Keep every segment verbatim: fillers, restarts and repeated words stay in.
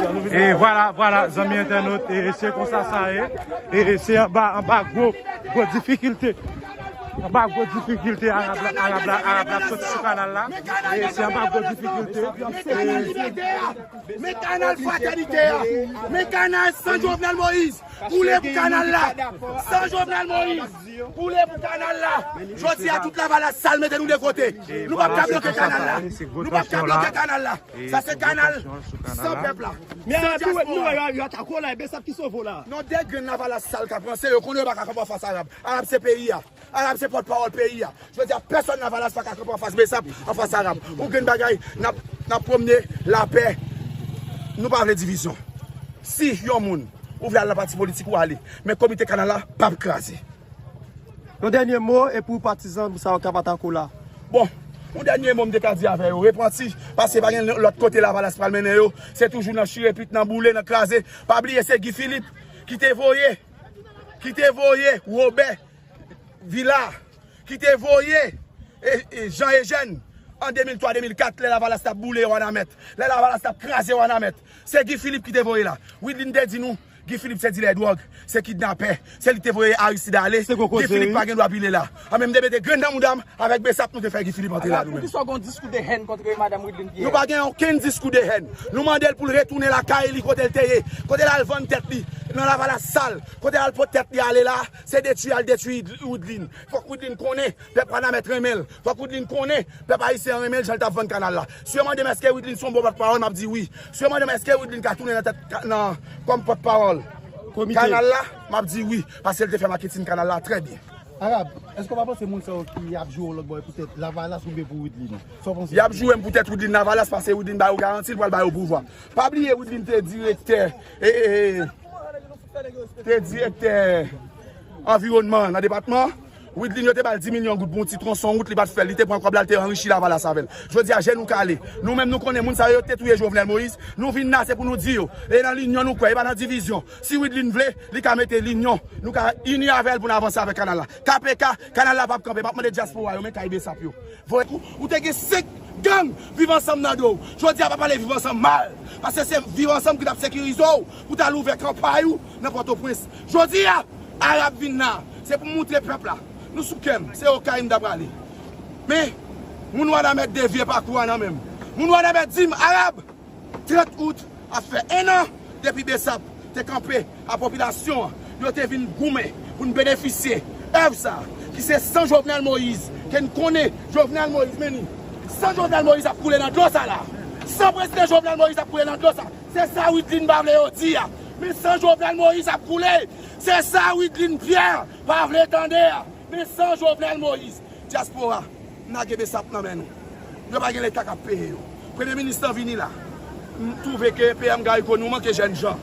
E vwala, vwala, zanmi entènot, e se konsa sa ye. E se anba, anba gwo, gwo difikilte. Anba gwo difikilte, Arab la, Arab la, Arab la soti sou kanal la. E se anba gwo difikilte. E Men kanal Fratènite a. Men kanal san Jovenel Moïse. Koule pou kanal la. San Jovenel Moïse. Koule pou kanal la. Jodi a, tout Lavalas sal mete nou de kote. Nou p ap ka bloke kanal la. Nou p ap ka bloke kanal la. Sa se kanal san pèp la. San dyaspora. Yo atake w la, e Besap ki sove w la. Non, de grenn Lavalas sal k ap ranse, yo konnen yo pa ka kanpe anfas Arab. Arab se peyi a. Arab se pòtpawòl peyi a. Jodi a, pèsòn Lavalas pa ka kanpe anfas Besap, anfas Arab. Ou gen bagay, n ap, n ap pwomne lapè. Nou pa vle divizyon. Si yon moun, ou vle al nan pati politik, ou ale. Men komite kanal la p ap kraze. Yon dènye mo, e pou patizan sa yo k ap atake w la. Bon, yon dènye mo m te ka di avè yo, repanti, paske pa gen lòt kote Lavalas pral mennen yo, se toujou nan chire pit, nan boule, nan kraze. Pa bliye se Guy Philippe ki te voye, ki te voye Wobè Vila, ki te voye, e, e, Jean Eugène an de mil twa, de mil kat, lè Lavalas t ap boule Wanament, lè Lavalas t ap kraze Wanament. Se Guy Philippe ki te voye la. Widlin te di nou, Guy Philippe se dilè dwòg, se kidnapè, se li ki te voye Aristide ale. Guy Philippe pa gen dwa pile la. An men m te mete grenn nan mouda m, avèk Besap nou te fè Guy Philippe antre la nou menm. Poukisa w gen yon diskou de hèn kont madanm Widlin Pierre? Nou pa gen okenn diskou de hèn. Nou mande l pou l retounen lakay li kote l te ye, kote l al vann tèt li nan Lavalas sal, kote l al pot tèt li ale la, se detwi al detwi Widlin. Fòk Widlin konnen pèp Wanament renmen l. Fòk Widlin konnen pèp ayisyen an renmen l jan l t ap vann kanal la. Si yo mande m èske Widlin se yon bon pòtpawòl, m ap di wi. Si yo mande m èske Widlin ka tounen nan tèt ka-, nan, kòm pòtpawòl kanal la, m ap di wi. Paske l te fè maketin kanal la trè byen. Arab, èske w pa panse moun sa yo ki ap joure w lòt bò poutèt Lavalas oubyen pou Widlin? Sa w panse? Y ap joure m poutèt Widlin Lavalas paske Widlin ba yo garanti l pral ba yo pouvwa. Pa bliye Widlin te direktè, e, e, e, te direktè anviwònman nan depatman. Widlin yo te ba l dis milyon goud pou yon ti twonson wout, li pa t fè l. Li te pran kòb la, li te anrichi Lavalas avè l. Jodi a, je nou kale. Nou menm nou konnen moun sa yo te touye Jovenel Moïse. Nou vin la, se pou nou di yo. E nan linyon nou kwè, e pa nan divizyon. Si Widlin vle, li ka mete linyon. Nou ka ini avè l pou n avanse avèk kanal la. K P K, kanal la p ap kanpe, m ap mande dyaspora yo, men kay Besap yo. Voye kou, ou te gen senk gang Viv Ansanm nan do w. Jodi a pa pale Viv Ansanm mal, paske se Viv Ansanm ki t ap sekirize w pou t al ouvè kanpay ou nan Pòtoprens. Jodi a, Arab vin la, se pou moutre pèp la. Nou sou kè m, se Okay m ta prale. Men, moun Wanament devye pakou a nan men m. Moun Wanament di m, Arab, trant out ap fè en an depi Besap te kanpe a popilasyon an. Yo te vin goumen pou n benefisye èv sa a, ki se san Jovenel Moïse, ke n konnen Jovenel Moïse, men ni san Jovenel Moïse ap koule nan dlo sa la. San prezidan Jovenel Moïse ap koule nan dlo sa. Se sa Widlin pa vle yo di a. Men san Jovenel Moïse ap koule. Se sa Widlin Pierre pa vle tande a. Men san Jovenel Moïse. Dyaspora, n lage Besap nan men nou. Yo pa gen leta k ap peye yo. Premye minis lan vini la. M twouve ke P M Garry Conille ou manke jènjan.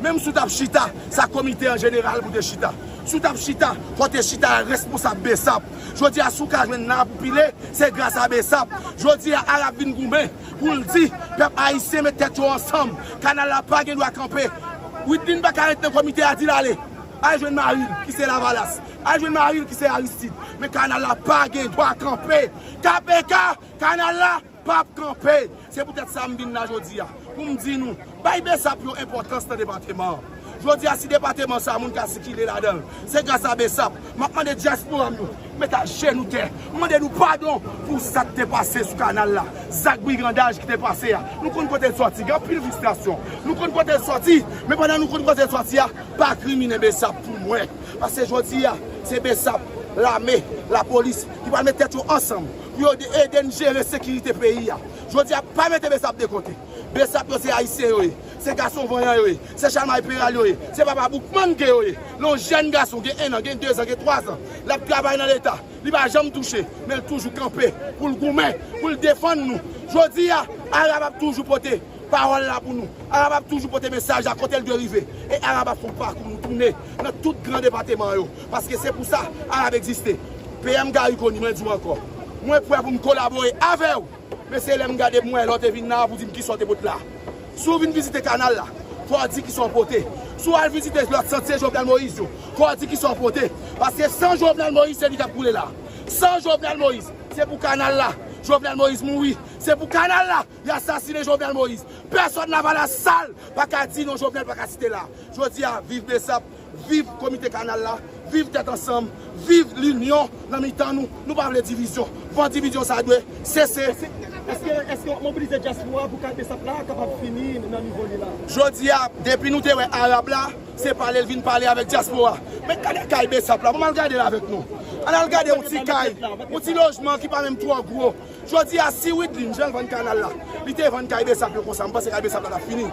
Menm si w t ap chita, sa komite an jeneral pou te chita. Si w t ap chita, fò w te chita ak responsab Besap. Jodi a, si w ka jwenn la pou pile, se gras a Besap. Jodi a, Arab vin goumen pou l di pèp ayisyen met tèt yo ansanm. Kanal la pa gen dwa kanpe. Widlin pa ka ret nan komite a, di l ale. Al jwenn mari l, ki se Lavalas. Al jwenn mari l, ki se Aristide. Men kanal la pa gen dwa kanpe. K P K, kanal la p ap kanpe. Se poutèt sa m vin la jodi a. Pou m di nou, bay Besap yon enpòtans nan depatman an. Jodi a, si depatman sa a, moun ka sikile ladan l, se gras a Besap. M ap mande dyaspora m yo, met ajenou tè. M mande nou padon pou sa k te pase sou kanal la. Zak brigandaj ki te pase a. Nou konn kote l sòti. Gen anpil fristrasyon. Nou konn kote l sòti. Men pandan nou konn kote l sòti a, pa krimine Besap pou mwen. Paske jodi a, se Besap, lame, lapolis, ki pral met tèt yo ansanm pou yo ede n jere sekirite peyi a. Jodi a, pa mete Besap de kote. Besap yo se ayisyen yo ye. Se gason vanyan yo ye. Se chalmay peral yo ye. Se papa boukman ke yo ye. Lè yon jèn gason gen en an, gen de zan, gen twa zan, l ap travay nan Leta. Li pa janm touche, men l toujou kanpe pou l goumen, pou l defann nou. Jodi a, Arab ap toujou pote pawòl la pou nou. Arab ap toujou pote mesaj la kote l dwe rive. E Arab ap fè yon pakou nou tounen nan tout gran depatman yo. Paske se pou sa Arab egziste. P M Garry Conille, mwen di w ankò, mwen prè pou m kolabore avè w. Men se lè m gade m wè lè w te vin la pou di m kisa w te pote la. Si w vin vizite kanal la, fò w di kisa w pote. Si w al vizite lòt santye Jovenel Moïse yo, fò w di kisa w pote. Paske san Jovenel Moïse, se li k ap koule la. San Jovenel Moïse, se pou kanal la Jovenel Moïse mouri. Se pou kanal la, y asasinen Jovenel Moïse. Pèsonn Lavalas sal pa ka di non Jovenel pa ka site la. Jodi a, viv Besap, viv komite kanal la, viv Tèt Ansanm, viv linyon nan mitan nou. Nou pa vle divizyon. Van divizyon sa dwe sese. Èske, èske w ap mobilize dyaspora pou kay Besap la kapab fini nan nivo li la? Jodi a, depi nou te wè Arab la, se pale l vin pale avèk dyaspora. Men gade kay Besap la, bon, ann al gade l avèk nou. Ann al gade yon ti kay, yon ti lojman ki pa menm twò gwo. Jodi a, si Widlin, jan l vann kanal la, li te vann kay Besap yo konsa, m panse kay Besap la t ap fini.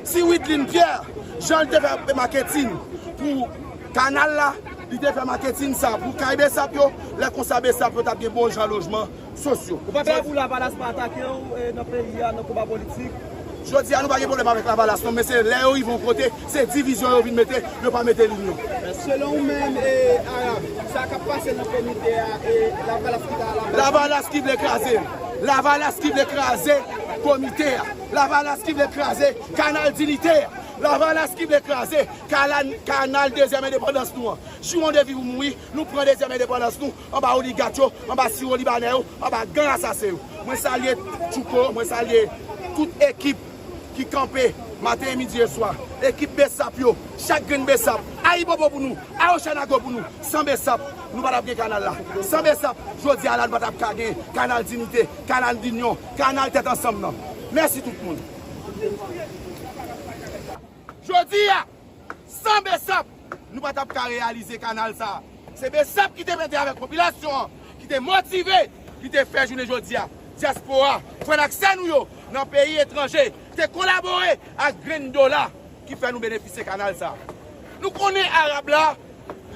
Si Widlin Pierre, jan l te fè maketin pou kanal la, li te fè maketin sa pou kay Besap yo, lè konsa Besap yo t ap gen bon jan lojman sosyo. Ou pa pè pou Lavalas pa atake w, eh, nan peyi a, nan konba politik? Jodi a, nou pa gen pwoblèm avèk Lavalas, non, men se lè yo rive yon kote, se divizyon yo vin mete, yo pa mete linyon. Selon ou menm, eh, Arab, sa k ap pase nan komite a, eh, Lavalas ki ta Lavalas? Lavalas ki vle kraze. Lavalas ki vle kraze komite a. Lavalas ki vle kraze kanal Dinite a. Lavalas ki vle kraze kanal, kanal dezyèm endepandans nou an. Jiwon de viv ou mouri, nou pran dezyèm endepandans nou anba oligat yo, anba siwo libanè yo, anba gang asasen yo. Mwen salye Tchouko, mwen salye tout ekip ki kanpe maten, midi e swa. Ekip Besap yo, chak grenn Besap, ayibobo pou nou, awochanago pou nou. San Besap, nou pa t ap gen kanal la. San Besap, jodi a la, nou pa t ap ka gen kanal Dinite, kanal Linyon, kanal Tèt Ansanm nan. Mèsi tout moun. Jodi a, san Besap, nou pa t ap ka reyalize kanal sa a. Se Besap ki te mete avèk popilasyon an, ki te motive, ki te fè jounen jodi a, dyaspora, frè n ak sè nou yo nan peyi etranje, te kolabore ak grenn dola ki fè nou benefisye kanal sa a. Nou konnen Arab la,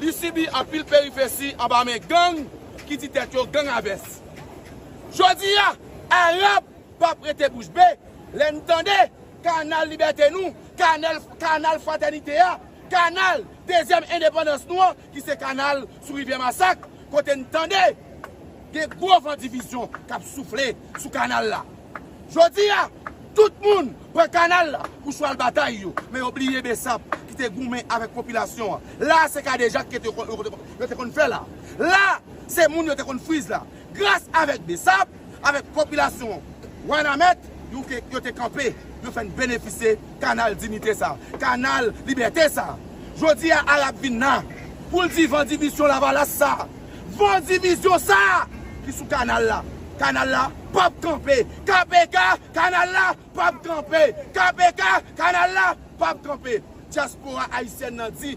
li sibi anpil peripesi anba men gang ki di tèt yo gang a vès. Jodi a, Arab p ap rete bouch be lè n tande kanal libète nou, kanal, kanal fratènite a, kanal dezyèm endepandans nou an, ki se kanal sou rivyè Masak, kote n tande gen gwo van divizyon k ap soufle sou kanal la. Jodi a, tout moun pran kanal la pou chwal batay yo, men yo bliye Besap ki te goumen avèk popilasyon an. La, se kadejak ke te, yo te, yo te konn fè la. La, se moun yo te konn friz la. Gras avèk Besap, avèk popilasyon Wanament, yo te, yo te kanpe, yo fè n benefisye kanal Dinite sa, kanal Libète sa. Jodi a, Arab vin la pou l di van divizyon Lavalas sa, van divizyon sa ki sou kanal la. Kanal la p ap kanpe. K P K, kanal la p ap kanpe. K P K, kanal la p ap kanpe. Dyaspora ayisyèn nan di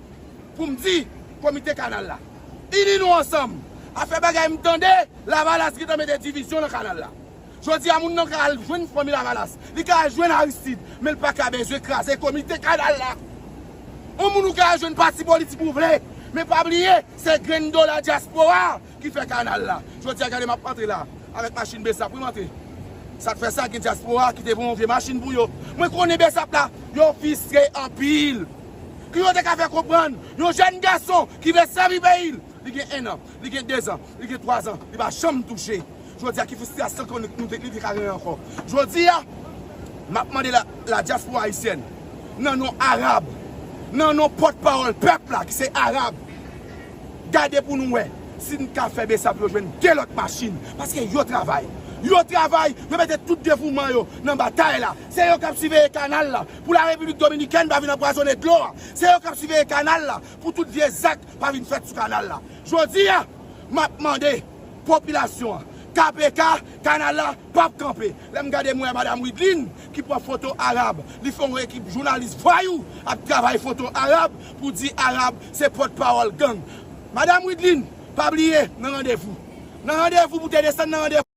pou m di komite kanal la, ini nou ansanm. Afè bagay m tande, Lavalas gentan mete divizyon nan kanal la. Jodi a, moun nan ka al jwenn fanmi Lavalas, li ka al jwenn Aristide, men l pa ka bezwen kraze komite kanal la. Yon moun ou ka al jwenn pati politik ou vle, men pa bliye, se grenn dola dyaspora ki fè kanal la. Jodi a, gade, m ap antre la avèk machin Besap, wi, m antre. Sa k fè sa, gen dyaspora ki te voye yon vye machin pou yo. Mwen konnen Besap la, yo fristre anpil. Ki yo te ka fè konprann, yon jèn gason ki vle sèvi peyi l, li gen en an, li gen dezan, li gen twazan, li pa janm touche. Jodi a, ki fristrasyon ke nou, nou te, li te ka genyen ankò? Jodi a, m ap mande la, la dyaspora ayisyèn, nan non Arab, nan non pòtpawòl pèp la, ki se Arab, gade pou nou wè si n ka fè Besap yo jwenn de lòt machin, paske yo travay. Yo travay, yo mete tout devouman yo nan batay la. Se yo k ap siveye kanal la, pou la Repiblik Dominikèn pa vin anpwazonnen dlo a. Se yo k ap siveye kanal la, pou tout vye zak pa vin fèt sou kanal la. Jodi a, m ap mande popilasyon an, K P K, kanal la p ap kanpe. Lè m gade, m wè Madam Widlin ki pran foto Arab, li fè yon ekip jounalis vwayou ap travay foto Arab pou di Arab se pòtpawòl gang. Madam Widlin, pa bliye, nan randevou. Nan randevou pou te desann nan randevou.